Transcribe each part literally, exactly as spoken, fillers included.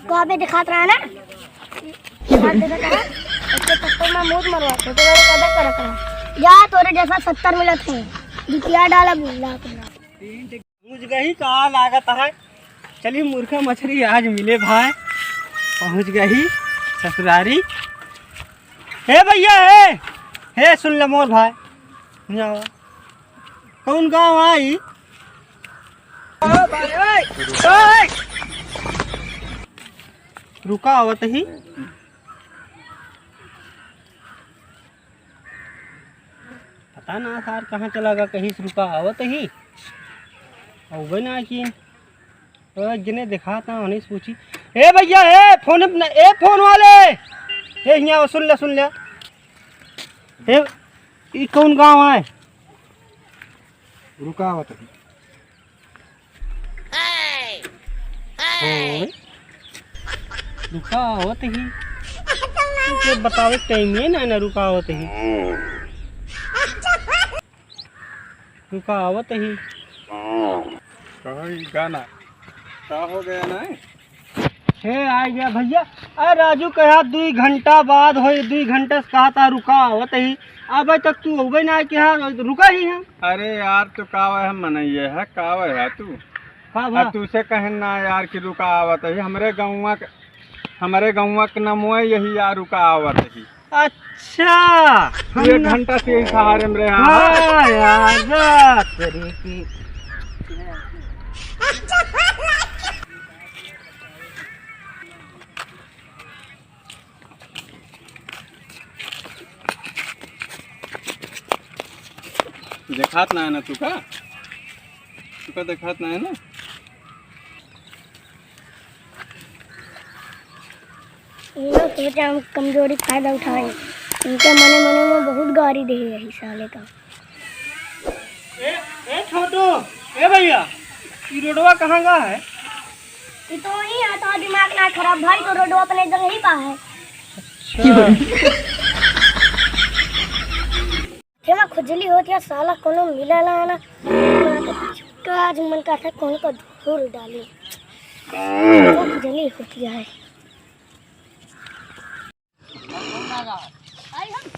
कहाँ पे दिखात रहा ना? दिखात देता था। उसके चक्कर में मौत मरवा, छोटे बड़े पैदा करत रहा। जा, तोरे जैसा सत्तर मिलत है, बिटिया डाला बुल्ला के। पहुँच गई का लागत है। चली मुर्गा मछरी आज मिले भाई। पहुँच गई ससुरारी। हे भैया, हे, हे सुन ले मोर भाई। यहाँ आवा। कौन गाँव आई? रुका आवत ही। पता ना सार कहाँ चला गा, कहीं से रुका आवत ही। अउबे ना कि ओ, जिने देखात ना, उन्हें पूछी। ए भैया, ए फोन न-, ए फोन वाले, ए हियाँ सुन ले, सुन ले। ए, ई कौन गाँव है? रुका आवत ही। ओए, रुका आवत ही। तुझे बतावे टाइम ही ना, ना रुका आवत ही। रुका आवत ही। कहाँ ई गाना? का हो गया ना? हे आ गया भैया। अरे राजू कहा दुई घंटा बाद होई, दुई घंटा से कहा था रुका आवत ही, अबे तक तू होबे ना किहा, रुका ही है। अरे यार, तू का वह मनइये है, का वह है तू? हाँ, आ, हाँ। तू से कहे ना यार कि रुका आवत ही, हमरे गौवा के, हमरे गौवा के नमवे यही यार रुका आवत ही। अच्छा, एक हम घंटा से यही सहारे में रहे हैं। हाँ यार, रात रे की। देखात ना है ना तुका? तुका देखात ना है ना? ये लोग सोचे हम कमजोरी फायदा उठाए। इनके मने मने में बहुत गारी दे यही साले का। ए, ए छोटू, ए भैया, ई रोडवा कहाँ का है? ई तो वही है, तो दिमाग ना खराब भाई, तो रोडवा अपने जंगली पा है। अच्छा। हेमा खुजली होत है, साला कोनो मिला ना ना। आज मन का था कौन का धूल डाली। खुजली होत है।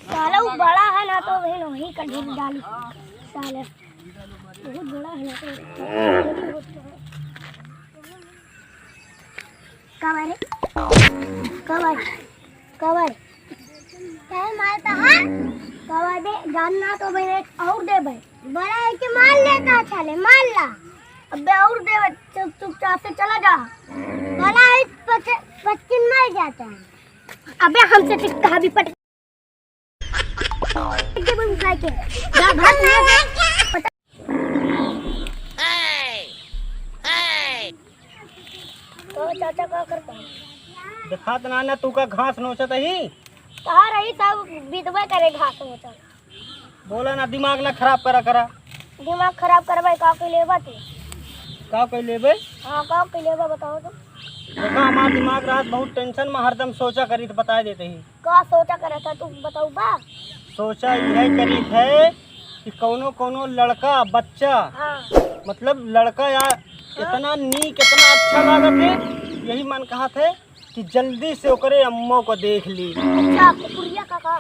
साला वो बड़ा है ना, तो वही वहीं का धूल डाली। साला बहुत बड़ा है ना, तो कब आ रे? कब आ रे? कब आ रे? कहे मारता है? कब आ दे? जानना तो भाई एक और दे भाई। बड़ा है कि मार लेता है साले, मार ला। अबे और दे भाई, चुप, चुपचाप से चला जा। बड़ा है पच-, पच्चीस मर जाता है। अबे हमसे टिकता है अभी पट-, दे भाई उठा के। जा भाग यहाँ से। तो चाचा का करता है? देखात ना ना, तू का घास नोचत ही? कहाँ रही सब बितबे करे घास नोचत। बोला ना, दिमाग ना खराब करा करा। दिमाग खराब करबे, का कइ लेबा तू? का कइ लेबे? हाँ, का कइ लेबा बताओ तो। देखा, हमार दिमाग रात बहुत टेंशन में हरदम सोचा करी, तो बताए देते ही। का सोचा करत है तू बताऊ बा? सोचा यह करीत है कि कौनो कौनो लड़का बच्चा, हाँ। मतलब लड़का या हाँ। इतना नीक, इतना अच्छा लागत है, यही मन कहत है कि जल्दी से ओकरे अम्मो को देख ली। अच्छा, कुकुरिया काका।